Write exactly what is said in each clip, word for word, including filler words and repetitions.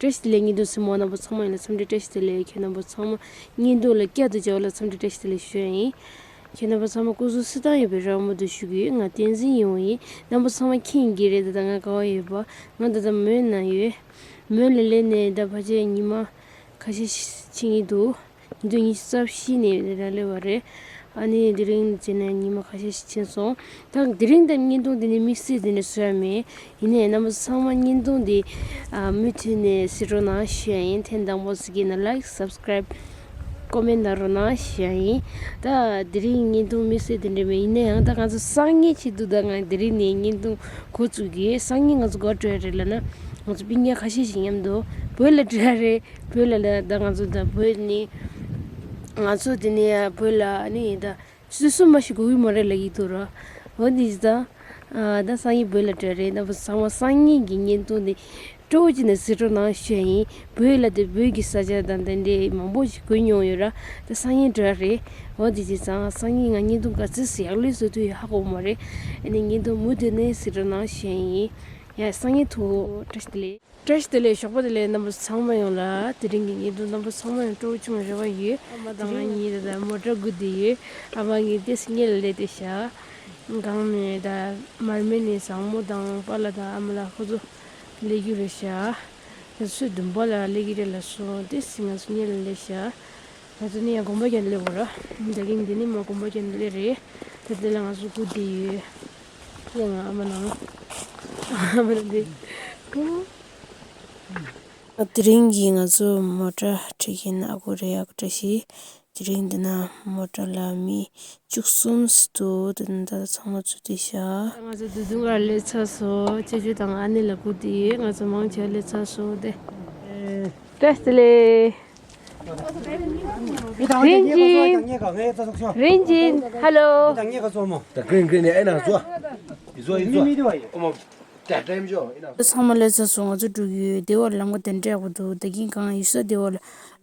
བཀྲ་ཤིས་བདེ་ལེགས། བརྙན་ཐུང་གཟིགས་མོ་རྣམ་པ་ཚང་མ་ཡིན་ལ་འཚམས་འདྲི་བཀྲ་ཤིས་བདེ་ལེགས། ཁྱེད་རྣམ་པ་ཚང་མ་བརྙན་ཐུང་ལ་བསྐྱར་དུ་མཇལ་བ་ལ་འཚམས་འདྲི་བཀྲ་ཤིས་བདེ་ལེགས་ཞུ་ཡ་ཡིན། ཁྱེད་རྣམ་པ་ཚང་མ་སྐུ་གཟུགས་བསིལ་ཐང་ཡོད་པའི་རེ་བ་མུ་མཐུད་ཞུ་གི་ཡོད། ང་བསྟན་འཛིན་ཡིན་ཡིན། རྣམ་པ་ཚང་མ་མཁྱེན་གྱི་རེད། ད་ལྟ་ང་ག་བ་ཡོད་པ། ང་ད་ལྟ་མོན་ནང་ཡོད། མོན་ལ་སླེབས་ནས་ད་ཕལ་ཆེར་ཉི་མ་ཁ་ཤས་ཕྱིན་གྱི་འདུག་ཉིས་སྟོང་ཉི་ཤུ་རྩ་བཞི་ནས་རག་ལས་པ་རེད། ཨ་ནི་དེ་རིང་བྱས་ན་ཉི་མ་ཁ་ཤས་ཤིག་ཕྱིན་སོང་། ད་དེ་རིང་ད་བརྙན་ཐུང་འདི་ནི་དམིགས་བསལ་འདི་ནས་བཟོ་ཡ་མེད། ཡིན་ནའི་རྣམ་པ་ཚང་མ་བརྙན་ཐུང་འདི་ཨ་མུ་མཐུད་ནས་གཟིགས་རོགས་གནང་ཞུ་ཡ་ཡིན། ཐེངས་དང་པོ་གཟིགས་ཀྱི་ན་ལའིཀ་སབ་སི་ཀ་རའིབ་ཀོ་མེན་ཊི་གནང་རོགས་གནང་ཞུ་ཡ་ཡིན། ད་དེ་རིང་བརྙན་ཐུང་དམིགས་བསལ་འདི་འདྲ་མེད། ཡིན་ནའི་ཡང་ད་ང་ཚོ་སང་ཉིན་ཆེད་དུ་ད་ང་དེ་རིང་ནས་བརྙན་ཐུང་འགོ་བཙུགས་ཀྱི། སང་ཉིན་ང་ཚོ་ག་པར་འགྲོ་ཡ་རེད་ལབ་ན། ང་ཚོ་སྤུན་ཀྱག་ཁ་ཤས་ཤིག་མཉམ་དུ་བོད་ལ་འགྲོ་ཡ་རེད། བོད་ལ་ལ་ད་ང་ཚོ་ད་བོད་ནི་ང་ཚོ་དེ་ནས་བོད་ལ་ནི་ད་ཆུ་ཚོད་གསུམ་མ་ཞིག་འགོར་གི་མ་རེད་ལབ་ཀྱི་འདུག་ར། འོ་འདི་ད་ད་སང་ཉིན་བོད་ལ་འགྲོ་རེད། རྣམ་པ་ཚང་མ་སང་ཉིན་གྱི་བརྙན་ཐུང་འདི་སྤྲོ་བོ་བྱས་ནས་གཟིགས་རོགས་གནང་ཞུ་ཡ་ཡིན། བོད་ལ་དེ་བོད་ཀྱི་ས་ཆ་དང་དེ་འདྲའི་མང་པོ་ཞིག་གོ་མྱོང་ཡོད་ར། ད་སང་ཉིན་འགྲོ་ཡ་རེད། འོ་འདི་བྱས་ཙང་སང་ཉིན་ང་བརྙན་ཐུང་ག་ཚོད་ཡག་ལོས་བཟོ་ཐུབ་ཡོད་ཧ་གོ་མ་རེད། ཨ་ནི་བརྙན་ཐུང་མུ་མཐུད་ནས་གཟིགས་རོགས་གནང་ཞུ་ཡ་ཡིན། ཡ་སང་ཉིན་ཐུག་བཀྲ་ཤིས་བདེ་ལེགས། བཀྲ་ཤིས་བདེ་ལེགས། ཞོགས་པ་བདེ་ལེགས། རྣམ་པ་ཚང་མ་ཡོངས་ལ་དེ་རིང་གི་བརྙན་ཐུང་རྣམ་པ་ཚང་མ་ཡོང་སྤྲོ་བོ་བྱུང་བའི་རེ་བ་ཡོད། ཨ་མ་དང་ང་གཉིས་ད་ལྟ་མོ་ཊ་སྒུག་བསྡད་ཡོད། ཨ་མ་ངའི་ཏོག་ཙམ་སྔོན་ལ་སླེབས་བསྡད་ཤག་སྒང་ནས་ད་མར་མེ་ནས་བཟང་མོ་དང་པཱ་ལགས་དང་ཨ་མ་ལགས་ཁོ་ཚོ་སླེབས་རྒྱུ་རེད་ཤག་ད་ཚོད་བདུན་པ་ལ་སླེབས་ཀྱི་རེད་ལབ་སོང་། ཏོག་ཙམ་ང་ཚོ་སྔོན་ལ་སླེབས་ཤག་ང་ཚོ་ནི་ཡང་དགོན་པ་རྒྱབ་ནས་སླེབས་པ་ར། ད་གིན་འདི་ནི་མ་དགོན་པ་རྒྱབ་ནས་སླེབས་རེད། ད་དེ་ལ་ང་ཚོ་སྒུག་བསྡད་ཡོད། ཡ་ང་ཨ་མ་ནང་ཨ་མ་ནང་དེ། དེ་རིང་གི་ང་ཚོ་མོ་ཊ་ཁྲིད་མཁན་ཨ་ཁུ་རེད། ཨ་ཁུ་བཀྲ་ཤིས། དེ་རིང་འདི་ན་མོ་ཊ་ལ་མི་བཅུ་གསུམ་ཙམ་འདུག་དེ་ནི་ད་ལྟ་ཚང་མ་ཚུད་བསྡད་ཤག་ང་ཚོ་དུས་ཐུང་གར་སླེབས་ཚར་སོང་། ཅོ་ཅོ་དང་ཨ་ནེ་ལ་སྒུག་བསྡད་ཡོད། ང་ཚོ་མང་ཆེ་བ་སླེབས་ཚར་སོང་སྟེ། བཀྲ་ཤིས་བདེ་ལེགས། རིན་ཆེན། རིན་ཆེན། ཧ་ལོ། ཚང་མ་སླེབས་ཚར་སོང་། ང་ཚོ་འགྲོ་གི་ཡོད། སྡེ་བ་ལམ་ཁ་དེ་འདྲ་ཡག་པོ་འདུག་ད་གིན་གང་ཡུལ་ས་སྡེ་བ་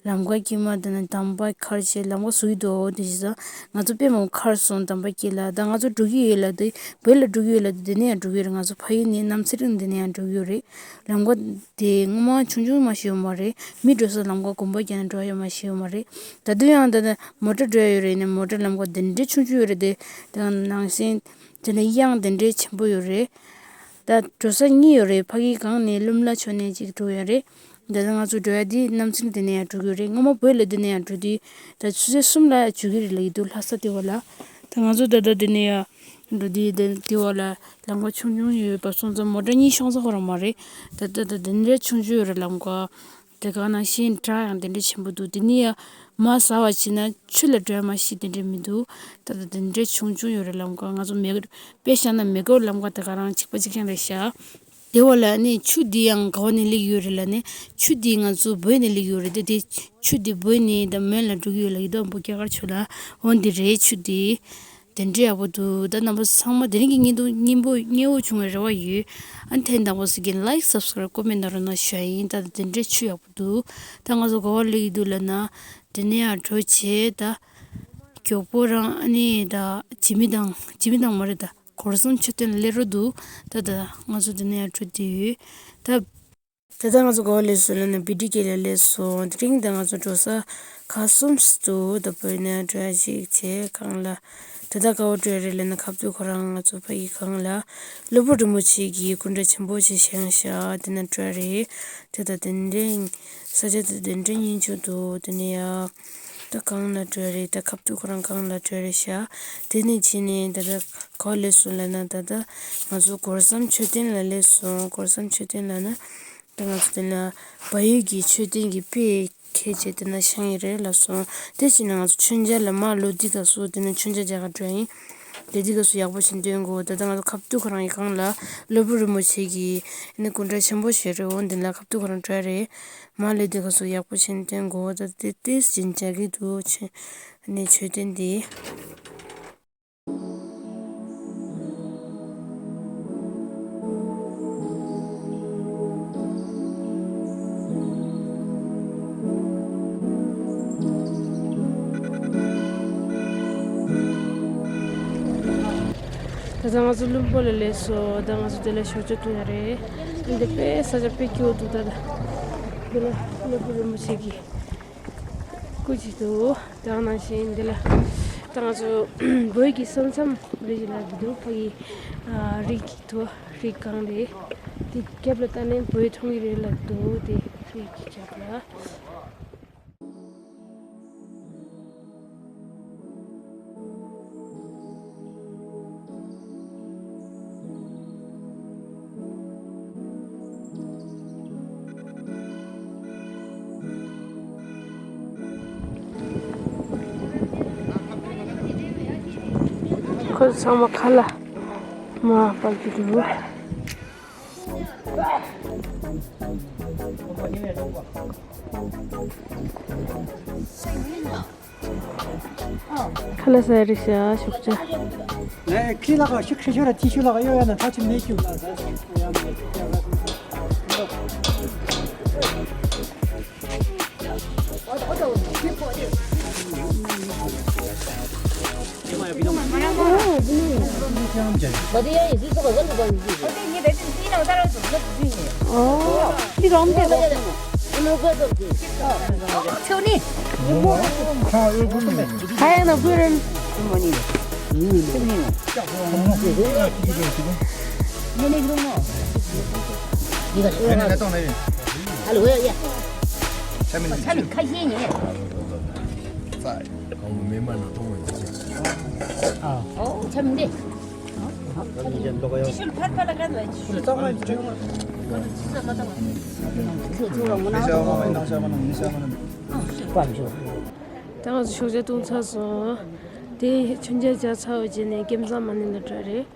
ལམ་ཁ་དཀྱིལ་མ་དེ་ནས་དམ་པ་མཁར་བྱས་ལམ་ཁ་བཟོ་གི་འདུག་དེ་བྱས་ཙང་ང་ཚོ་དཔེ་མང་མཁར་སོང་དམ་པ་དཀྱིལ་ལ། ད་ང་ཚོ་འགྲོ་གི་ཡོད་ལ་དེ་བོད་ལ་འགྲོ་གི་ཡོད་ལ་དེ་དེ་ནས་ཡང་འགྲོ་གི་ཡོད་རེད། ང་ཚོ་ཕ་ཡུལ་ནས་རྣམ་ཚེ་རིང་དེ་ནས་ཡང་འགྲོ་གི་ཡོད་རེད། ལམ་ཁ་དེ་སྔོན་མ་ཆུང་ཆུང་མ་ཞིག་ཡོད་མ་རེད། མི་འགྲོ་ས་ལམ་ཁ་དགོན་པ་རྒྱབ་ནས་འགྲོ་ཡ་མ་ཞིག་ཡོད་མ་རེད། ད་དུང་ཡང་ད་ལྟ་མོ་ཊ་འགྲོ་ཡ་ཡོད་རེད། ནས་མོ་ཊ་ལམ་ཁ་དེ་འདྲའི་ཆུང་ཆུང་ཡོད་རེད། དེ་དང་ནང་བཞིན་དེ་ནས་གཡང་དེ་འདྲའི་ཆེན་པོ་ཡོད་རེད། ད་འགྲོ་ས་གཉིས་ཡོད་རེད། ཕ་གི་གང་ནས་ཀླུ་མོ་ལ་ཕྱོགས་ནས་གཅིག་འགྲོ་ཡ་རེད། ད་ལྟ་ང་ཚོ་འགྲོ་ཡ་དེ་རྣམ་ཚེ་རིང་དེ་ནས་ཡང་འགྲོ་གི་ཡོད་རེད། སྔོན་མ་བོད་ལ་དེ་ནས་ཡང་འགྲོ་དུས་ད་ཆུ་ཚོད་གསུམ་ལ་འགྲོ་གི་རེད་ལབ་ཀྱི་འདུག་ལྷ་ས་དེ་བ་ལ། ད་ང་ཚོ་ད་ལྟ་དེ་ནས་ཡང་འགྲོ་དུས་དེ་དེ་བ་ལ་ལམ་ཁ་ཆུང་ཆུང་ཡོད་པ་སོང་ཙང་མོ་ཊ་གཉིས་ཤོང་ས་ཁོ་རང་མ་རེད། ད་ལྟ་ད་དེ་འདྲའི་ཆུང་ཆུང་ཡོད་རེད་ལམ་ཁ། དེ་ག་ནང་བཞིན་བྲག་ཡང་དེ་འདྲའི་ཆེན་པོ་འདུག་དེ་ནས་ཡང་མར་ཟ་བ་བྱས་ན་ཆུ་ལ་འགྲོ་ཡ་མ་གཞི་དེ་འདྲའི་མི་འདུག་ད་ལྟ་དེ་འདྲའི་ཆུང་ཆུང་ཡོད་རེད་ལམ་ཁ། ང་ཚོ་མེ་དཔེ་བཞག་ན་མེ་འཁོར་ལམ་ཁ་དེ་ག་རང་གཅིག་པ་གཅིག་རྐྱང་རེད་ཤག་དེ་བ་ལ་ནི་ཆུ་འདི་ཡང་ག་བ་ནས་སླེབས་ཡོད་རེད་ལབ་ནས། ཆུ་འདི་ང་ཚོ་བོད་ནས་སླེབས་ཡོད་རེད། དེ་དེ་ཆུ་འདི་བོད་ནས་ད་མོན་ལ་འགྲོ་གི་ཡོད་ལབ་ཡོད་དོ། འབུ་རྒྱ་གར་ཆུ་ལ། འོ་འདི་རེད་ཆུ་འདི། དེ་འདྲའི་ཡག་པོ་འདུག་ད་རྣམ་པ་ཚང་མ་དེ་རིང་གི་བརྙན་ཐུང་སྙན་པོ་སྙན་པོ་བྱུང་བའི་རེ་བ་ཡོད། ཨ་ནི་ཐེངས་དང་པོ་གཟིགས་མཁན་ལའིཀ་སབ་སི་ཀ་རའིབ་ཀོ་མེན་ཊི་གནང་རོགས་གནང་ཞུ་ཡ་ཡིན། ད་ད་དེ་འདྲའི་ཆུ་ཡག་པོ་འདུག་ད་ང་ཚོ་ག་བ་སླེབས་ཀྱི་འདུག་ལབ་ན། དེ་ནས་ཡང་གྲོ་བྱས་ད། མགྱོགས་པོ་རང་ཨ་ནི་ད་འཇིགས་མེད་ཐང་འཇིགས་མེད་ཐང་མ་རེད་ད། གོར་ཟམ་མཆོད་རྟེན་ལ་སླེབས་འགྲོ་འདུག་ད་ད་ང་ཚོ་དེ་ནས་ཡང་འགྲོ་བསྡད་ཡོད། ད། ད་ལྟ་ང་ཚོ་ག་བ་སླེབས་སོང་ལབ་ན་བི་ཌི་ཀེ་ལ་སླེབས་སོང་། དེ་རིང་ད་ང་ཚོ་འགྲོ་ས་ཁག་གསུམ་ཙམ་འདུག་ད་བོད་ནས་འགྲོ་ཡ་ཅིག་བྱས་སྒང་ལ། ད་ལྟ་ག་བ་འགྲོ་ཡ་རེད་ལབ་ན་ཁ་ཐུག་ཁོ་རང་ང་ཚོ་ཕ་གི་སྒང་ལ་གློ་བུར་རིན་པོ་ཆེ་གི་སྐུ་འདྲ་ཆེན་པོ་ཅིག་བཞེངས་ཤག་དེ་ན་འགྲོ་ཡ་རེད། དེ་ད་དེ་འདྲའི་ས་ཆ་དེ་དེ་འདྲའི་སྙིང་རྗེ་འདུག་དེ་ནས་ཡ། ད་སྒང་ལ་འགྲོ་ཡ་རེད། ད་ཁ་ཐུག་ཁོ་རང་སྒང་ལ་འགྲོ་ཡ་རེད་ཤག་དེ་ནས་ཕྱིན་ནས་ད་ལྟ་ག་བ་སླེབས་སོང་ལབ་ན་ད་ལྟ་ང་ཚོ་གོར་ཟམ་མཆོད་རྟེན་ལ་སླེབས་སོང་། གོར་ཟམ་མཆོད་རྟེན་ལབ་ན་ད་ང་ཚོ་དེ་ན་བལ་ཡུལ་གྱི་མཆོད་རྟེན་གྱི་དཔེ་འཁྱེར་བྱས་དེ་ན་བཞེངས་ཡོད་རེད་ལབ་སོང་། དེ་ཕྱིན་ན་ང་ཚོ་མཆོད་མཇལ་ལ་མར་ལོ་དེ་ག་སུ་དེ་ན་མཆོད་མཇལ་རྒྱག་ག་འགྲོ་ཡ་ཡིན། དེ་དེ་ག་སུ་ཡག་པོ་ཞིག་སྟོན་དགོས། ད་ལྟ་ང་ཚོ་ཁ་ཐུག་ཁོ་རང་གི་སྒང་ལ་གློ་བུར་རིན་པོ་ཆེ་གི་ཨ་ནི་སྐུ་འདྲ་ཆེན་པོ་ཞིག་རེད། འོ་འདི་ལ་ཁ་ཐུག་ཁོ་རང་འགྲོ་ཡ་རེད། མར་ལོ་དེ་ག་སུ་ཡག་པོ་ཞིག་སྟོན་དགོས། ད་དེ་ཏོག་ཙམ་མཇལ་གྱི་འདུག་ཆེ་ཨ་ནི་མཆོད་རྟེན་དེ། ད་ལྟ་ང་ཚོ་ལྷུན་པོ་ལ་སླེབས་སོང་། ད་ང་ཚོ་དེ་ལ་ཞོགས་ཇ་འཐུང་ཡ་རེད། འདི་དཔེ་ས་ཆ་དཔེ་སྐྱིད་པོ་འདུག་ད་ད། འདི་ལ་སློབ་དཔོན་རིན་པོ་ཆེ་གི་སྐུ་ཅིག་འདུག་དེ་ནང་བཞིན་འདི་ལ་ད་ང་ཚོ་བོད་ཀྱི་ས་མཚམས་རེད་ཅིག་ལ་འདི་འདུག་ཕ་གི་ཨ་རི་གི་དུ་རི་སྒང་རེད། དེ་རྒྱབ་ལ་ལྟ་ནས་བོད་མཐོང་གི་རེད་ལབ་འདུག་དེ་རི་གི་རྒྱབ་ལ། ཁོ་ཚང་མ་ཁ་ལག་མར་སྤར་གྱི་འདུག་ཁ་ལག་ཟ་རེད་ཤག་ཤོག་ཅག་ཨེ་ཁྲི་ལ་ག་ཤུག་ཁྲི་ཤོར་ཏི་ཤུ་ལ་ག་གཡོ་ཡ་ན་ཐ་ཆུ་མེད་ཀྱུ། ད་ང་ཚོ་ཤོག་བྱ་བཏུང་ཚར་སོང་། དེ་མཆོད་མཇལ་མཇལ་ཚར་བའི་རྗེས་ནས་ཀེམ་བཟང་མ་ཎི་ལ་འགྲོ་རེད།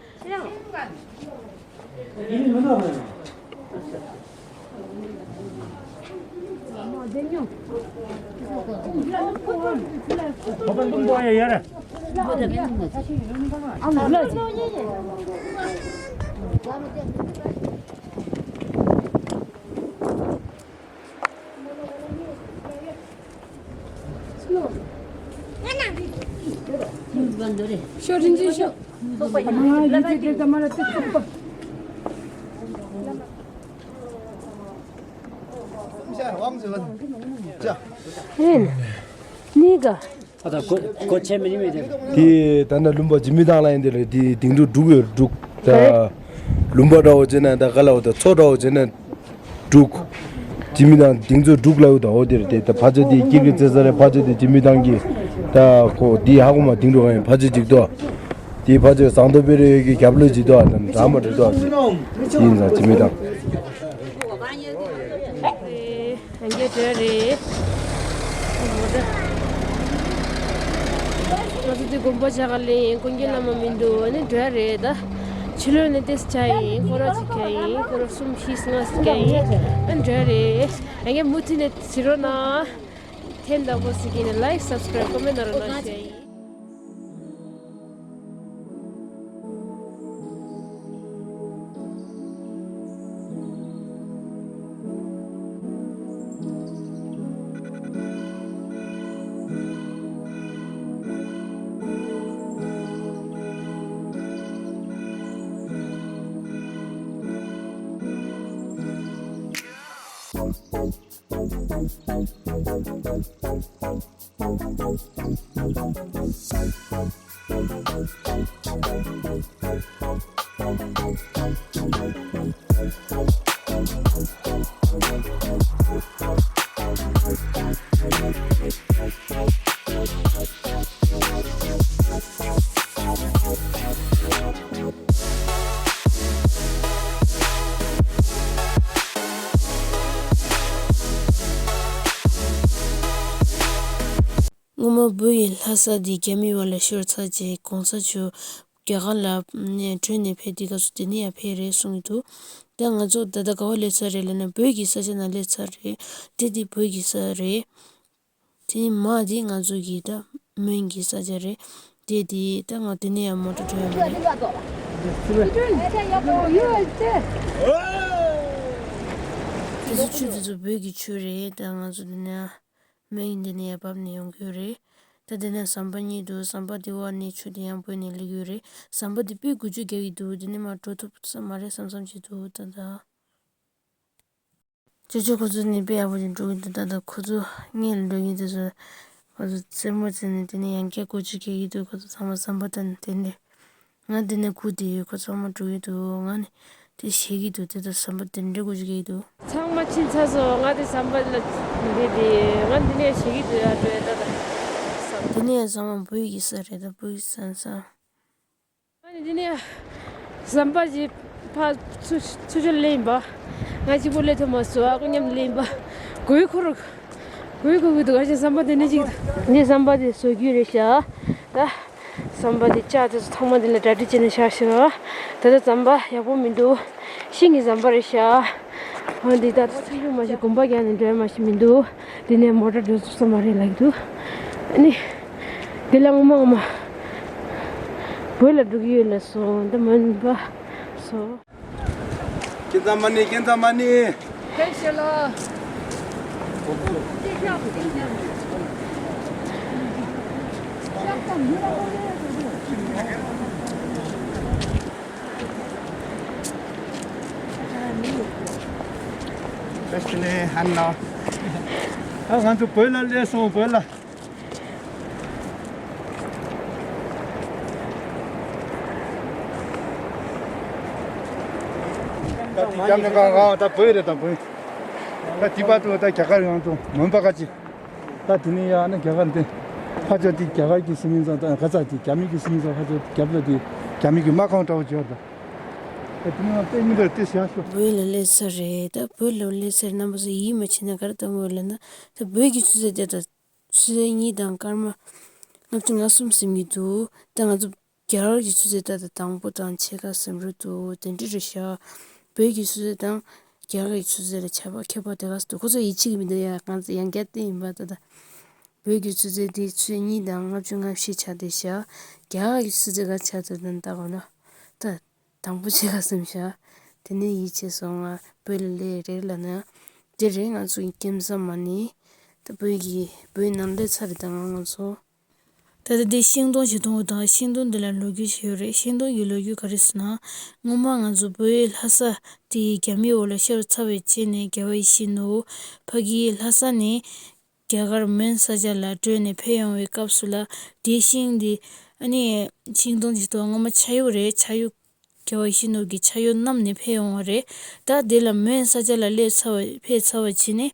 ཤོག་རིན་ཆེན་ཤོག་ཨེ་ནི་ག་ཨ་ད་གོ་གོ་ཆེ་མི་ནི་མི་དེ། དེ་ད་ནི་ལུང་པ་འཇིགས་མེད་ཐང་ལ་ཡིན་དེ་ལ་དེ་ལྡིང་དྲུག་འབྲུག་ཡོད་འབྲུག་ད། ལུང་པ་འདྲ་བོ་བྱས་ན་ད་ག་ལ་འོ་ད་མཚོ་འདྲ་བོ་བྱས་ན་འབྲུག་འཇིགས་མེད་ཐང་ལྡིང་མཚོ་འབྲུག་ལ་ཡོད་ད་འོ་དེར་དེ་ད་ཕ་ཆ་དེ་ཀིར་གི་རྩེ་ས་རེད། ཕ་ཆ་དེ་འཇིགས་མེད་ཐང་གི་ད་ཁོ་དེ་ཧ་གོ་མ་ལྡིང་དྲུག་ག་ཡིན། ཕ་ཆ་གཅིག་ཏོ། དེ་ཕ་ཆ་ཟངས་མདོག་དཔལ་རི་ཡོད་ཀྱི་རྒྱབ་ལོགས་གཅིག་ཏོ། ད་འདྲ་མ་འདྲ་ཏོ། དེ་ཡིན་ཙང་འཇིགས་མེད་ཐང་། ཨེ། ཡང་བསྐྱར་འགྲོ་རེད། ང་ཚོ་འདི་དགོན་པ་ཆ་ག་ལེན་ཡིན། ཀུན་མཁྱེན་བླ་མ་མི་འདུག་ཨ་ནི་འགྲོ་རེད་ད། ཕྱི་ལོགས་ནས་ཏེས་ཆ་ཡིན། སྐོར་ར་ཅིག་ཁ་ཡིན། སྐོར་ར་གསུམ་བཞི་ལྔ་ཅིག་ཁ་ཡིན། ཨ་འགྲོ་རེད། ཡང་བསྐྱར་མུ་མཐུད་ནས་གཟིགས་རོགས་གནང་། ཐེངས་དང་པོ་གཟིགས་ཀྱི་ནས་ལའིཀ་སབ་སི་ཀ་རའིབ་ཀོ་མེན་ཊི་ནང་རོགས་གནང་ཞུ་ཡ་ཡིན། སྔོན་མ་བོད་ཡི་ལྷ་ས་འདི་རྒྱ་མིའི་བར་ལ་ཤོར་ཚར་རྗེས་གོང་ས་མཆོག་རྒྱ་གར་ལ་ནས་བྲོས་ནས་ཕེབས་དུས་སྐབས་སུ་དེ་ནས་ཡར་ཕེབས་རེད་གསུང་གི་འདུག་ད་ང་ཚོ་ད་ལྟ་ག་པར་སླེབས་ཚར་རེད་ལབ་ན་བོད་ཀྱི་ས་ཆ་ནང་སླེབས་ཚར་རེད། དེ་འདི་བོད་ཀྱི་ས་རེད། དེ་ནས་མར་འདི་ང་ཚོ་གི་ད་མོན་གྱི་ས་ཆ་རེད། དེ་འདི་ད་ང་དེ་ནས་ཡར་མོ་ཊ་འགྲོ་ཡ་མ་རེད། དེ་ཚོ་ཆུ་དེ་ཚོ་བོད་ཀྱི་ཆུ་རེད། ད་ང་ཚོ་འདི་ནས། མོན་གྱི་འདི་ནས་ཡར་བབས་ནས་ཡོང་གི་ཡོད་རེད། ད་འདི་ནས་ཟམ་པ་གཉིས་འདུག་ཟམ་པ་འདི་འོག་ནས་ཆུ་དེ་ཡང་བོས་ནས་སླེབས་ཀྱི་ཡོད་རེད། ཟམ་པ་འདི་དཔེ་རྒུད་ཆུ་རྒྱག་གི་འདུག་འདི་ནས་མར་འགྲོ་ཐུབ་ས་མ་རེད་བསམ་བསམ་བྱེད་འདུག་ད་ད། ཅོ་ཅོ་ཁོ་ཚོ་ནི་དཔེ་ཡག་པོ་ཅིག་འགྲོ་གི་འདུག་ད་ལྟ་ཁོ་ཚོ་སྔོན་ལ་འགྲོ་མཁན་དེ་ཚོ་ཁོ་ཚོ་རྩེད་མོ་རྩེས་ནས་དེ་ནས་ཡང་བསྐྱར་བཀོལ་སྤྱོད་བྱེད་ཀྱི་འདུག་ཁོ་ཚོ་ཚང་མ་ཟམ་པ་དང་དེ་འདྲས། ང་འདི་ནས་སྒུག་བསྡད་ཡོད། ཁོ་ཚང་མ་འགྲོ་གི་འདུག་ང་ནི་དེ་བཞེས་ཀྱི་འདུག་དེ་ད་ཟམ་པ་དེ་འདྲས་བཀོལ་སྤྱོད་བྱེད་ཀྱི་འདུག་ཚང་མ་ཕྱིན་ཚར་སོང་། ང་དེ་ཟམ་པ་ལ་འདི་དེ་ང་འདི་ནས་བཞེས་ཀྱི་འདུག་ཡ་འགྲོ་ཡ་ད་ད་ཟམ། དེ་ནས་ཟམ་པ་བོད་ཀྱི་ས་རེད། ད་བོད་ཀྱི་ས་ས། ཨ་ནི་འདི་ནས་ཟམ་པ་ཞིག་ཕར་ཚུར་ཚུར་ཕྱོགས་སླེབས་ཡིན་པ། ང་གཅིག་པོ་སླེབས་ཐུབ་མ་སོང་། ཨ་ཁུ་མཉམ་དུ་སླེབས་ཡིན་པ། གོས་འཁུར་གོས་འཁུར་གི་འདུག་ཨ་ཅག་ཟམ་པ་འདི་ནས་ཅིག་འདི་ཟམ་པ་འདི་བཟོ་རྒྱུ་རེད་ཤག་ད་ཟམ་པ་འདི་ལྕགས་དེ་ཚོ་ཚང་མ་འདི་ལ་གྲ་སྒྲིག་བྱས་ནས་བཞག་ཤག་ད་ལྟ་ཟམ་པ་ཡག་པོ་མི་འདུག་ཤིང་གི་ཟམ་པ་རེད་ཤག་འོ་འདི་ད་ཚུར་ཕྱོགས་མ་ཞིག་དགོན་པ་རྒྱག་ནས་འགྲོ་ཡ་མ་ཞིག་མི་འདུག་འདི་ནས་མོ་ཊ་འགྲོ་ཚུགས་ས་མ་རེད་ལབ་ཀྱི་འདུག་ཨ་ནི། དེ་ལ་ངོ་མ་ངོ་མ་བོད་ལ་འགྲོ་གི་ཡོད་ལབ་སོང་། འདི་མིན་པ་སོང་། ཁྱེད་ཚང་མ་ནི། ཁྱེད་ཚང་མ་ནི། ཕེབས་ཤོག་ལ། བཀྲ་ཤིས་བདེ་ལེགས། ཧན་ལ། ཨ་ང་ཚོ་བོད་ལ་སླེབས་སོང་། བོད་ལ། ད་དེ་རྒྱབ་ནས་གང་གང་ད་བོད་རེད། ད་བོད། ད་དེ་བར་དུ་ད་རྒྱ་གར་ཡོང་དུ་མོན་པ་ག་ཅི། ད་དེ་ནས་ཡང་ན་རྒྱ་གར་འདི། ཕ་ཅོ་དེ་རྒྱ་གར་གྱི་སི་མིང་ཚང་ད་ག་ཚ་དེ་རྒྱ་མི་གི་སི་མིང་ཚང་ཕ་ཅོ་རྒྱབ་ལ་དེ་རྒྱ་མི་གི་དམག་ཁང་འདྲ་བོ་བྱས་ད། ད་དེ་ནས་ཡང་ཏེ་མི་འདྲ་ཏེ་ཞག་ཤོ། བོད་ལ་སླེབས་ས་རེད། ད་བོད་ལ་སླེབས་ས་རེད། རྣམ་པ་ཚོ་ཡིད་མ་ཆེས་ན་ག་རེ་གཏོང་དགོས་ལབ་ན། ད་བོད་ཀྱི་ཆུ་ཚོད་དེ་ད། ཆུ་ཚོད་གཉིས་དང་སྐར་མ་ལྔ་བཅུ་ང་གསུམ་ཟིན་གྱི་འདུག་ད་ང་ཚོ་རྒྱ་གར་གྱི་ཆུ་ཚོད་ད་ལྟ་དང་པོ་དང་ཕྱེད་ཀ་ཟིན་འགྲོ་འདུག་དེ་འདྲ་རེད་ཤག་བོད་ཀྱི་ཆུ་ཚོད་དང་རྒྱ་གར་གྱི་ཆུ་ཚོད་ལ་ཁྱད་པར་ཁྱད་པར་དེ་ག་ཚོད་འདུག་ཁོ་ཚོ་ཡིད་ཆེས་ཀྱི་མི་འདུག་ཡ། ང་ཚོ་ཡང་བསྐྱར་བསྟན་ཡིན་པ་ད་ལྟ། བོད་ཀྱི་ཆུ་ཚོད་དེ་ཆུ་ཚོད་གཉིས་དང་ལྔ་བཅུ་ང་བཞི་ཆགས་བསྡད་ཤག་རྒྱ་གར་གྱི་ཆུ་ཚོད་ག་ཆགས་ཚོད་དང་ལྟ་དགོས་ན་ད། དང་པོ་ཕྱེད་ཀ་ཟིན་ཤག་དེ་ནས་ཡིད་ཆེས་སོང་། ང་བོད་ལ་སླེབས་རེད་ལབ་ན། དེ་རེད། ང་ཚོ་ཡི་ཀེམ་ས་མ་ནི། ད་བོད་ཀྱི་བོད་ནང་སླེབས་ཚར་རེད། ད་ང་ང་ཚོ། ད་ལྟ་འདི་ཤིང་སྡོང་ཞིག་མཐོང་གི་འདུག་ཤིང་སྡོང་འདི་ལ་ལོ་རྒྱུས་ཤིག་ཡོད་རེད། ཤིང་སྡོང་གི་ལོ་རྒྱུས་ག་རེ་ཟེར་ན། སྔོན་མ་ང་ཚོ་བོད་ལྷ་ས་དེ་རྒྱ་མིའི་འོག་ལ་ཤོར་ཚར་བའི་རྗེས་ནས་རྒྱལ་བ་ཡིད་བཞིན་ནོར་བུ་ཕ་གི་ལྷ་ས་ནས། རྒྱ་གར་མོན་ས་ཆ་ལ་བྲོས་ནས་ཕེབས་ཡོང་བའི་སྐབས་སུ་ལ། དེའི་ཤིང་འདི། ཨ་ནི། ཤིང་སྡོང་འདི་ཚོ་སྔོན་མ་ཆ་ཡོག་རེད། ཆ་ཡོག་རྒྱལ་བ་ཡིད་བཞིན་ནོར་བུ་གི་ཆ་ཡོག་བསྣམས་ནས་ཕེབས་ཡོང་བ་རེད། ད་དེ་ལ་མོན་ས་ཆ་ལ་སླེབས་ཚར་བ་ཕེབས་ཚར་བ་བྱས་ནས།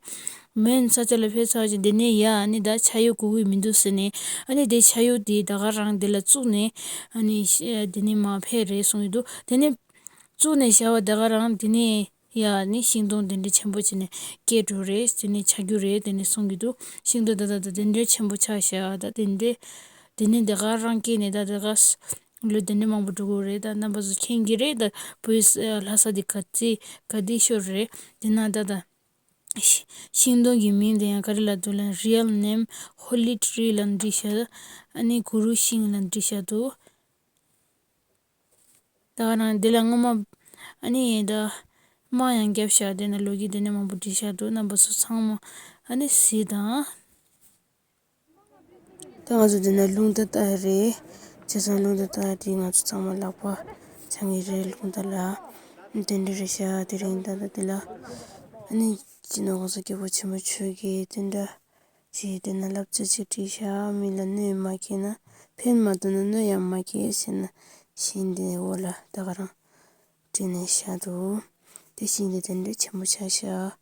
མོན་ས་ཆ་ལ་ཕེབས་ཚར་བ་བྱས་དེ་ནས་ཡ་ཨ་ནི་ད་ཆ་ཡོག་དགོས་ཀྱི་མི་འདུག་ཟེར་ནས། ཨ་ནི་དེ་ཆ་ཡོག་དེ་ད་ག་རང་དེ་ལ་བཙུགས་ནས། ཨ་ནི་ཤ་དེ་ནས་མར་ཕེབས་རེད་གསུངས་ཡོད་འདུག་དེ་ནས་བཙུགས་ནས་བཞག་པ་ད་ག་རང་དེ་ནས། ཡ་ནི་ཤིང་སྡོང་དེ་འདྲ་ཆེན་པོ་བྱས་ནས་སྐྱེས་འགྲོ་རེད། དེ་ནས་ཆགས་རྒྱུ་རེད། དེ་ནས་གསུང་གི་འདུག་ཤིང་སྡོང་ད་ད་ད་དེ་འདྲ་ཆེན་པོ་ཆགས་ཤག་ད་དེ་འདྲ་དེ་ནས་དེ་ག་རང་སྐྱེས་ནས་ད་དེ་ག་ལོ་དེ་འདྲ་མང་པོ་འགྲོ་གི་རེད། ད་རྣམ་པ་ཚོ་མཁྱེན་གྱི་རེད། ད་བོད་ལྷ་ས་དེ་ག་ཚི་ག་དེ་ཤོར་རེད། དེ་ན་ད་ད་ཤིང་སྡོང་གི་མིང་དེ་ཡང་ག་རེ་ལབ་འདུག་ལབ་ན་real name holy tree ལབ་འདི་ཤག་ཨ་ནི་གུ་རུ་ཤིང་ལབ་འདི་ཤག་འདུག་ད་ག་ནང་འདི་ལ་སྔོན་མ་ཨ་ནི་ད་དམག་ཡང་བརྒྱབ་ཤག་དེ་ནས་ལོ་རྒྱུས་དེ་ནས་མང་པོ་བྲིས་ཤག་འདུག་རྣམ་པ་ཚོ་ཚང་མ་ཨ་ནི་གཟིགས་དང་། ད་ང་ཚོ་འདི་ན་རླུང་རྟ་བཏགས་རེད། བྱས་ཙང་རླུང་རྟ་བཏགས་དེ་ང་ཚོ་ཚང་མ་ལག་པ་འཆང་གི་རེད། རླུང་རྟ་ལ་དེ་འདྲ་རེད་ཤག་དེ་རིང་ད་ལྟ་དེ་ལ་ཨ་ནི་སྤྱི་ནོར་གོང་ས་སྐྱབས་མགོན་ཆེན་པོ་མཆོག་གིས་དེ་འདྲ། ཞེས་དེ་ན་བསླབ་བྱ་ཅིག་བྲིས་ཤག་མི་ལ་གནོད་མ་སྐྱེལ་ན། ཕན་མ་ཐོགས་ན་གནོད་ཡང་མ་སྐྱེལ་ཟེར་ན། ཤིང་དེའི་འོག་ལ་ད་ག་རང་བྲིས་ནས་བཞག་འདུག་དེ་ཤིང་དེ་དེ་འདྲའི་ཆེན་པོ་ཆགས་ཤག་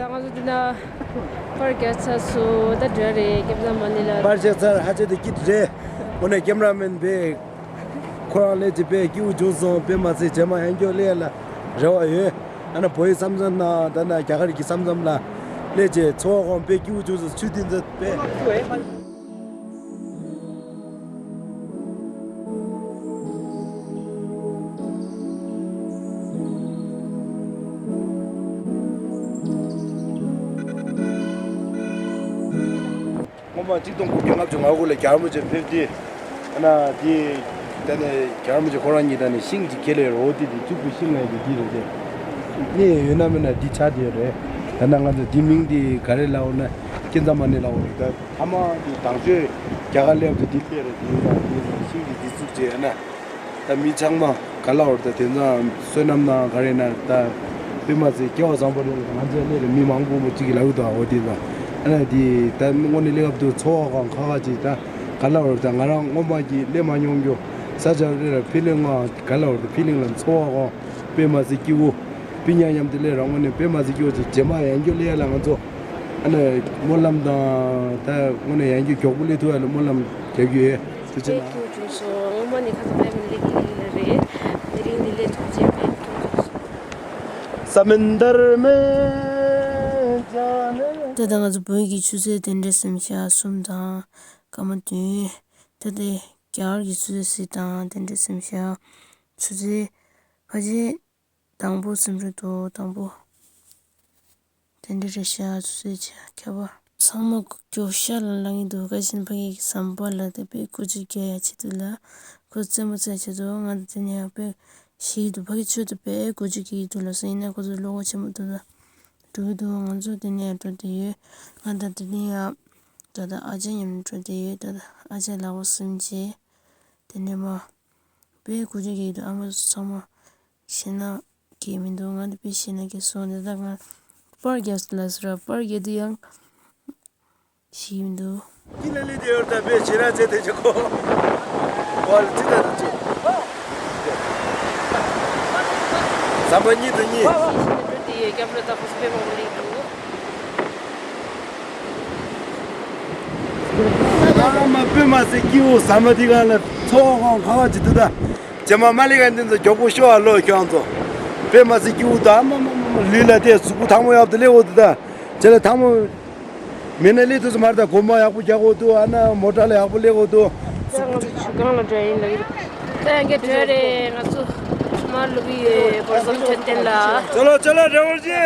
ད་ང་ཚོ་འདི་ན་པར་རྒྱག་ཚར་སོང་། ད་འགྲོ་རེད། ཀེམ་ས་མ་ནི་ལ། པར་རྒྱག་ཚར། ཧ་ཅང་དུ་སྐྱིད་རེད། འོ་ན་ཀེམ་ར་མེན་པས། ཁོ་རང་ལས་ཀྱི་དཔེ་སྐྱིད་པོ་བྱུང་སོང་། དཔེ་མ་ཚད་རྗེས་མ་ཡང་བསྐྱར་སླེབས་ཡ་ལ་རེ་བ་ཡོད། ཨ་ན་བོད་ཡིག་མཚམས་མཚམས་ན་ད་ན་རྒྱ་གར་གྱི་མཚམས་མཚམས་ལ་སླེབས་བྱས་ཚོར་བ་གང་དཔེ་སྐྱིད་པོ་བྱུང་སོང་། ཆུ་དེ་ཚོ་དཔེ། སྔོན་མ་གཅིག་སྟོང་དགུ་བརྒྱ་ལྔ་བཅུ་ང་དགུ་ལ་རྒྱལ་བ་རིན་པོ་ཆེ་ཕེབས་དུས། ཨ་ན་དེ་ད་ནི་རྒྱལ་བ་རིན་པོ་ཆེ་ཁོ་རང་ཉིད་ད་ནི་ཤིང་གཅིག་ཁྱེར་ལས་རོ་དེ་དེ་བཙུགས་པའི་ཤིང་ལ་དེ་དེ་རེད་དེ། གནས་ཡོད་ན་མེད་ན་འདི་ཆགས་བསྡད་ཡོད་རེད། ད་ནང་ང་ཚོ་འདི་མིང་འདི་ག་རེ་ལབ་འོ་ན་ཀེམ་ས་མ་ནི་ལབ་འོ་རེད། ད་ཐ་མ་འདི་དང་ཤོས་རྒྱ་གར་སླེབས་དུས་འདི་སླེབས་རེད། དེ་ཡིན་ཙང་འདི་ཤིང་གི་འདི་བཙུགས་བྱས་ཨ་ན། ད་མི་ཚང་མ་ག་ལ་འོར་ད་དེ་ཚང་བསོད་ནམས་ནང་ག་རེ་ན་ད་དཔེ་མ་ཚད་སྐལ་བ་བཟང་པོ་རེད། ང་ཚོའི་གནས་ལ་མི་མང་པོ་པོ་གཅིག་གིས་ལབ་ཀྱི་འདུག་འོ་དེ་ཚང་ཨ་ན་དེ་ད་དངོས་གནས་སླེབས་སྐབས་དུ་ཚོར་བ་གང་ཁ་ཁ་ཅིག་ད་ག་ལ་འོར་ད་ང་རང་སྔོན་མ་གི་སླེབས་མ་མྱོང་རྒྱུ་ས་ཆ་རེ་ལ་ཕི་ལིང་ང་ག་ལ་འོར་ད་ཕི་ལིང་ལ་ཚོར་བ་གང་དཔེ་མ་ཚད་སྐྱིད་པོ། སྤུན་ཉག་མཉམ་དུ་སླེབས་རང་ངོས་ནས་དཔེ་མ་ཚད་སྐྱིད་པོ་ཅིག་རྗེས་མ་ཡང་བསྐྱར་སླེབས་ཡ་ལ་ང་ཚོ་ཨ་ནི་སྨོན་ལམ་དང་ད་དངོས་གནས་ཡང་བསྐྱར་མགྱོགས་པོ་སླེབས་ཐུབ་ཡ་ལ་སྨོན་ལམ་རྒྱབ་ཀྱི་ཡོད། ཐུགས་རྗེ་གནང་། སྐྱིད་པོ་བྱུང་སོང་། སྔོན་མ་ནས་ཁ་ཚ་དཔེ་མི་ལེགས་ཀྱི་ལེགས་ལེགས་རེད། དེ་རིང་འདི་སླེབས་ཐུབ་རྗེས་དཔེ་སྐྱིད་པོ་བྱུང་སོང་། ད་ལྟ་ང་ཚོ་བོད་ཀྱི་ཆུ་ཚོད་དེ་འདྲ་སེམས་ཤ་གསུམ་དང་སྐར་མ་བདུན། ད་ལྟ་རྒྱ་གར་གྱི་ཆུ་ཚོད་གསུམ་དང་དེ་འདྲ་སེམས་ཤ་ཆུ་ཚོད་ཕལ་ཆེར། དང་པོ་སེམས་ཁྲལ་དོ་དང་པོ། དེ་འདྲ་རེད་ཤག་ཚོད་ཚོད་ཆ་ཁྱབ་པ། ཚང་མ་སྐྱོ་ཤ་ལ་ལངས་ཀྱི་འདུག་ཁ་ཆེན་ཕ་གི་ཟམ་པ་ལ་དེ་དཔེ་སྐུ་ཚེ་རྒྱ་ཡ་ཆེད་དུ་ལ་ཁོ་རྩེད་མོ་རྩེ་ཆེད་དུ་ང་དང་དེ་ནས་ཡང་དཔེ་ཤི་གི་འདུག་ཕ་གི་ཆོས་དུ་དཔེ་སྐུ་ཚེ་རྒྱ་གི་འདུག་ལ་སོང་ཡིན་ན་ཁོ་ཚོ་བློ་ཁོག་ཆེན་པོ་འདུག་ལ་འགྲོ་གི་འདུག་ང་ཚོ་དེ་ནས་ཡང་འགྲོ་བསྡད་ཡོད། ང་དང་དེ་ནས་ཡང་ད་ལྟ་ཨ་ཅག་མཉམ་དུ་འགྲོ་བསྡད་ཡོད། ད་ལྟ་ཨ་ཅག་ལག་པ་ཟིན་རྗེས་དེ་ནས་མ་དཔེ་སྐུ་ཚེ་རྒྱ་གི་འདུག་ཨ་མ་ཚོ་ཚང་མ། ཤེས་ན་གལ་མི་འདུག་ང་འདི་དཔེ་ཤེས་ན་གལ་སོང་། འདི་དག་ང་པར་རྒྱབ་ལ་ཟེར་བ་པར་རྒྱབ་དུས་ཡང་ཤེས་མི་འདུག་ཅི་ལ་ལི་དེ་ཡོད་ད་དཔེ་ཤེས་ན་ཚེ་དེ་ཆེ་གོ། བ་ལ་ཅི་ད་དུ་ཅི། ཟམ་པ་གཉིས་དང་གཉིས། ཤེས་ཤེས་ན་འགྲོ་དེ་ཡོད་རྒྱབ་ལ་ད་ཁོ་ཚོ་དཔེ་མང་པོ་ལེགས་འདུག་ཨ་མ་དཔེ་མ་ཟེར་སྐྱིད་པོ་ཟམ་པ་དེ་ག་ལ་ཚོགས་ཁང་ཁ་བ་ཅི་དུ་ད། རྗེས་མ་མ་ལི་ག་འདི་ཚོ་མགྱོགས་པོ་ཤོག་ཨ་ལོ་ཁྱོད་ཚོ། དཔེ་མ་ཟེར་སྐྱིད་པོ་ད་ཨ་མ་མ་མ་མ་ལུས་ལ་དེ་གཟུགས་པོ་ཐང་མོ་ཡག་ཏུ་སླེབས་འོ་དུ་ད། རྗེས་ལ་ཐང་མོ། མི་ན་སླེབས་དུས་སུ་མར་ད་གོམ་པ་ཡག་པོ་རྒྱག་འོ་དུ་ཨ་ན་མོ་ཊ་ལ་ཡག་པོ་སླེབས་འོ་དུ། ད་ང་ཚོ་ཆུ་སྒང་ལ་འགྲོ་ཡིན་ལ་ཡིན། ད་ཡང་ག་འགྲོ་རེད་ང་ཚོ། མར་ལུག་ཡོད་སྒོར་ཟམ་མཆོད་རྟེན་ལ། ཅོ་ལོ་ཅོ་ལོ་རེ་བར་ཅི།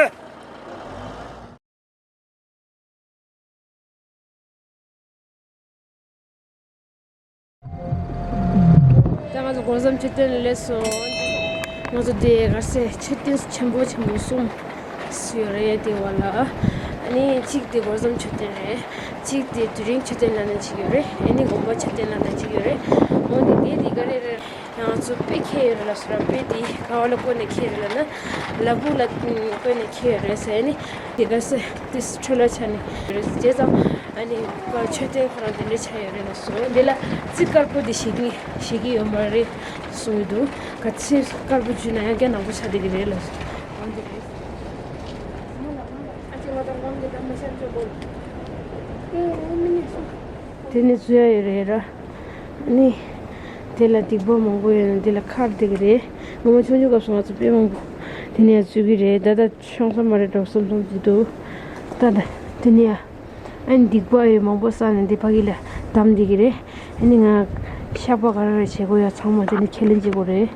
ད་ང་ཚོ་སྒོ་ཟམ་མཆོད་རྟེན་ལ་སླེབས་སོང་། ང་ཚོ་དེ་ག་རེ་ཟེར་མཆོད་རྟེན་ཆེན་པོ་ཆེན་པོ་གསུམ་ཡོད་རེད་དེ་བ་ལ། ཨ་ནི་གཅིག་དེ་སྒོ་ཟམ་མཆོད་རྟེན་རེད། གཅིག་དེ་དེ་རིང་མཆོད་རྟེན་ལབ་ན་གཅིག་ཡོད་རེད། ཨ་ནི་དགོན་པ་མཆོད་རྟེན་ལབ་ན་གཅིག་ཡོད་རེད། འོན་ཏེ་དེ་དེ་ག་རེ་རེད། ང་ཚོ་དཔེ་ཁྱེར་ཡོད་རེད་ལ་སོ་ར། དཔེ་དེ་ག་བ་ལ་བཀོད་ནས་ཁྱེར་རེད་ལ་ན། ལ་ཕུག་ལ་བཀོད་ནས་ཁྱེར་ཡོད་རེད་ཟེར་ནི། དེ་ག་ས་དེ་འཕྲོ་ལ་ཆ་ནས་རེད་ཟེར་ཙང་། ཨ་ནི་མཆོད་རྟེན་ཁོ་རང་དེ་འདྲ་ཆགས་ཡོད་རེད་ལ་སོ། འདི་ལ་རྩི་དཀར་པོ་དེ་ཞིག་གི་ཞིག་གི་ཡོད་མ་རེད་གསུང་གི་འདུག་ག་ཚོད་དཀར་པོ་བྱུགས་ན་ཡང་སྐད་ནག་པོ་ཆགས་བསྡད་ཀྱི་རེད་ལ་སོ། འོན་ཏེ་རེད། དེ་ནས་འཚོལ་ཡ་ཡོད་རེད་ར། ནི། དེ་ལ་སྡིག་པ་མང་པོ་ཡོད་ན་དེ་ལ་ཁར་བསྡད་ཀྱི་རེད། ངོ་མ་ཆུང་ཆུང་སྐབས་སུ་ང་ཚོ་དཔེ་མང་པོ་དེ་ནས་འཚོལ་གྱི་རེད། ད་ལྟ་ཤོང་ས་མ་རེད་འགྲོ་བསམ་བསམ་གྱི་འདུག་ད་ད་དེ་ནས་ཡ། ཨ་ནི་སྡིག་པ་ཡོད་མང་པོ་བསགས་ནས་འདི་ཕ་གི་ལ་བསྡམས་བསྡད་ཀྱི་རེད། ཨ་ནི་ང་བཤགས་པ་ག་རེ་རེ་བྱེད་དགོས་ཡ་ཚང་མ་དེ་ནས་ཁས་ལེན་བྱེད་དགོས་རེད།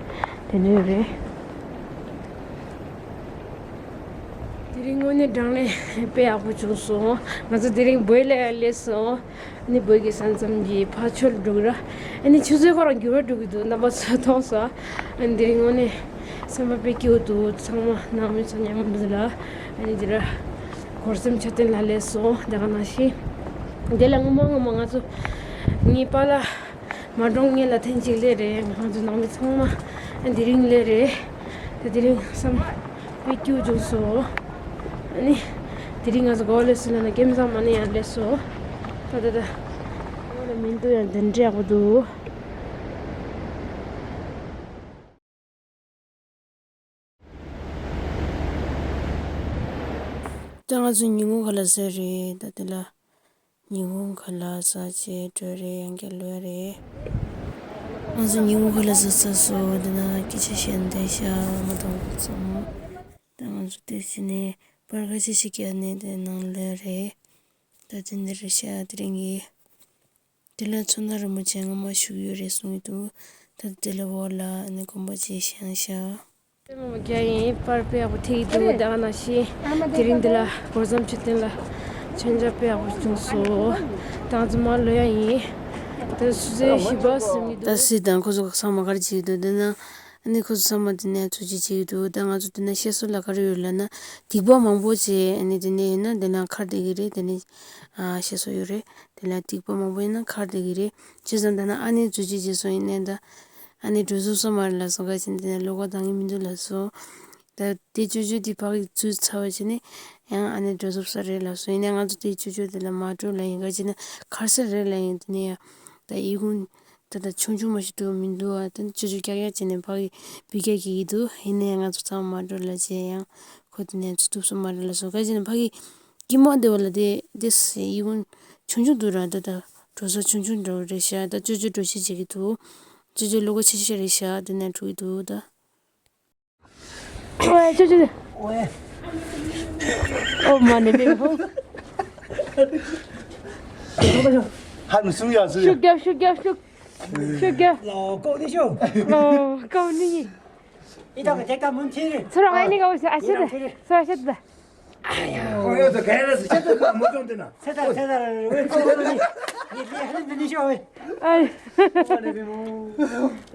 དེ་འདྲ་ཡོད་རེད། དེ་རིང་དངོས་གནས་གྲང་ལས་དཔེ་ཡག་པོ་བྱུང་སོང་། ང་ཚོ་དེ་རིང་བོད་ལ་ཡར་སླེབས་སོང་། ཨ་ནི་བོད་ཀྱི་ས་མཚམས་ཀྱི་ཕར་ཕྱོགས་ལ་འགྲོ་གི་ར། ཨ་ནི་ཆུ་ཚོད་ཁོ་རང་འགྱུར་བ་འགྲོ་གི་འདུག་རྣམ་པ་ཚོ་མཐོང་སོང་། ཨ་ནི་དེ་རིང་དངོས་གནས་སེམས་པ་དཔེ་སྐྱིད་པོ་འདུག་ཚང་མ་ནང་མི་ཚོ་མཉམ་དུ་ལ། ཨ་ནི་དེ་ར་སྒོ་ཟམ་མཆོད་རྟེན་ལ་སླེབས་སོང་། དེ་ག་ནང་བཞིན་དེ་ལ་སྔོན་མ་སྔོན་མ་ང་ཚོ་ངའི་པཱ་ལགས་མ་གྲོངས་སྔོན་ལ་ཐེངས་གཅིག་སླེབས་རེད། ང་ཚོ་ནང་མི་ཚང་མ་དེ་རིང་སླེབས་རེད། ད་དེ་རིང་བསམ་དཔེ་སྐྱིད་པོ་བྱུང་སོང་། ཨ་ནི་དེ་རིང་ང་ཚོ་ག་བ་སླེབས་སོང་ལབ་ན་ཀེམ་ས་མ་ནི་ཡང་སླེབས་སོང་། ད་ད་ད། ཨོ་ལ་མིན་འདུག་ཡང་དེ་འདྲ་ཡག་པོ་འདུག་ད་ང་ཚོ་ཉིན་གུང་ཁ་ལག་ཟས་རེད། ད་དེ་ལ་ཉིན་གུང་ཁ་ལག་ཟ་བྱས་འགྲོ་རེད། ཡང་བསྐྱར་ལོས་རེད། ང་ཚོ་ཉིན་གུང་ཁ་ལག་ཟ་ཚར་སོང་། དེ་ན་སྐད་ཆ་བཤད་འདི་ཤ་མ་གཏོང་གི་ཚོམ། ད་ང་ཚོ་དེ་ཕྱི་ནས་པར་ཁ་ཤས་ཤིག་བརྒྱབ་ནས་དེ་ནང་ལོས་རེད། ད་དེ་འདི་རེད་ཤག་དེ་རིང་གི། དེ་ལ་མཚོ་སྣ་རིན་པོ་ཆེ་སྔ་མ་བཞུགས་ཡོད་རེད་གསུངས་ཀྱི་འདུག་ད་དེ་ལ་འོག་ལ་ཨ་ནི་དགོན་པ་ཅིག་བཞེངས་ཤག་ལྟད་མོ་རྒྱག་ཡིན། པར་དཔེ་ཡག་པོ་ཐེག་གི་འདུག་ད་ག་ནང་བཞིན་དེ་རིང་འདི་ལ་སྒོ་རྩོམ་བྱེད་མཁན་ལ་མཆོད་མཇལ་དཔེ་ཡག་པོ་བྱུང་སོང་། ད་ང་ཚོ་མར་ལོག་ཡ་ཡིན། ད་སུ་ཚོད་བཞི་པ་ཟིན་གྱི་འདུག་ད་སྲིད་དང་ཁོ་ཚོ་ཚང་མ་ག་རེ་བྱེད་ཀྱི་འདུག་དེ་ན་ཨ་ནི་ཁོ་ཚོ་ཚང་མ་དེ་ནས་ཚོ་གཅིག་བྱེད་ཀྱི་འདུག་ད་ང་ཚོ་དེ་ན་བཤད་སྲོལ་ལ་ག་རེ་ཡོད་ལབ་ན། སྡིག་པ་མང་པོ་བྱས་ཨ་ནི་དེ་ནས་ཡིན་ན་དེ་ན་ཁར་བསྡད་ཀྱི་རེད། དེ་ནས་ཨ་བཤད་སྲོལ་ཡོད་རེད། དེ་ལ་སྡིག་པ་མང་པོ་ཡིན་ན་ཁར་བསྡད་ཀྱི་རེད། བྱས་ཙང་ད་ན་ཨ་ནེ་ཚོ་གཅིག་བྱས་སོང་ཡིན་ནའི་ད་ཨ་ནེ་གྲོས་ཚོགས་སོ་མ་རེད་ལབ་སོང་། ག་ཅིན་དེ་ནས་བློ་ཁོག་འདང་གི་མི་འདུག་ལབ་སོང་། ད་དེ་ཅོ་ཅོ་དེ་ཕ་གི་ཚུར་ཚར་བ་བྱས་ནས་ཡང་ཨ་ནེ་གྲོས་ཚོགས་ས་རེད་ལབ་སོང་། ཡིན་ནའི་ང་ཚོ་དེ་ཅོ་ཅོ་དེ་ལ་མ་འགྲོ་ལབ་ཡིན། ག་ཅིན་ཁར་ས་རེད་ལབ་ཡིན། དེ་ནས་ཡང་ད་ཡི་གུང་ད་ད་ཆུང་ཆུང་མ་ཞིག་འགྲོ་མི་འདུག་ཨ་ད་ཅོ་ཅོ་ཀྱག་ཀྱག་བྱས་ནས་ཕ་གི་བི་ཀ་གི་ཡི་འདུག་ཡིན་ནའི་ང་ཚོ་ཚང་མ་མ་འགྲོ་ལབ་བྱས་ཡང་ཁོ་དེ་ནས་ཚུར་ཐུབ་སོ་མ་རེད་ལབ་སོང་། ག་ཅིན་ཕ་གི་ཀི་མོ་དེ་བ་ལ་དེ་དེ་སི་ཡི་གུང་ཆུང་ཆུང་འདུག་ར། ད་ད་གྲོ་ས་ཆུང་ཆུང་འདྲ་བོ་རེད་ཤག་ད་ཅོ་ཅོ་འགྲོ་ཤེས་བྱེད་ཀྱི་འདུག་ཅོ་ཅོ་བློ་ཁོག་ཆེ་ཤོས་རེད་ཤག་དེ་ནས་འགྲོ་གི་འདུག་ད། ཨོའེ་ཅོ་ཅོ། ཨོའེ། ཨོ་མ་ནེ་མེ་ཧོ། ཧ་ནུ་སུང་ཡ་སུ་ཡ། ཤུགས་རྒྱབ་ཤུགས་རྒྱབ་ཤུགས། ཤུགས་རྒྱབ། ལོ་ཀོ་ནི་ཤོ། ལོ་ཀོ་ནི། ཨི་ད་ག་ཏེ་ཀ་མུན་ཆེ་རེད། ཚུར་བ་ཨ་ནི་ག་འོ་ཤ་ཨ་ཤ་ད། ཚུར་ཨ་ཤ་ད། ཨོ་ཡོད་ཚོ་ག་རེ་སུ་ཤ་ད་ཀ་མུ་ཅོང་དེ་ན། ཚེ་ད་ཚེ་ད་རེ་ཀོ་ནི། ཡི་ལི་ཧ་ནི་ནི་ཤོ་ཨོ། ཨ།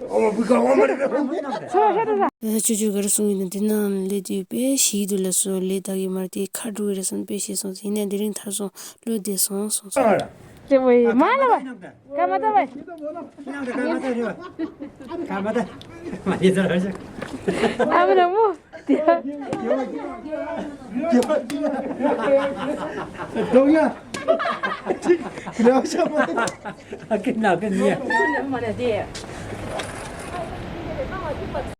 ཨོ་མ་བུ་ཀ་ཨོ་མ་རེ་ཀ་ཨོ་མ་ནམ་རེ། ཚུར་ཨ་ཤ་ད་ད། ཨ་ཅོ་ཅོ་ག་རེ་གསུང་ཡིན་ན་དེ་ནང་ལས་དུས་པས་ཞིག་ཏུ་ལ་སོ་ལས་ད་གི་མར་དེ་ཁ་འགྲོ་གི་རེད་བསམ་པས་ཤེས་སོང་ཡིན་ནའི་དེ་རིང་ཐར་སོང་བློ་བདེ་སོང་སོང་སོང་། དེ་བས་མ་ལ་བ། ཀ་མ་ད་བས། ཀ་མ་ད་བས། ཀ་མ་ད། མ་ཡི་ཟེར་ར་ཤག་ཨ་མ་ན་མོ། དེ། དོང་ཡ། ཅིག་ལེའོ་ཤ་མ། ཨ་ཀི་ན་ཀི་ཉེ།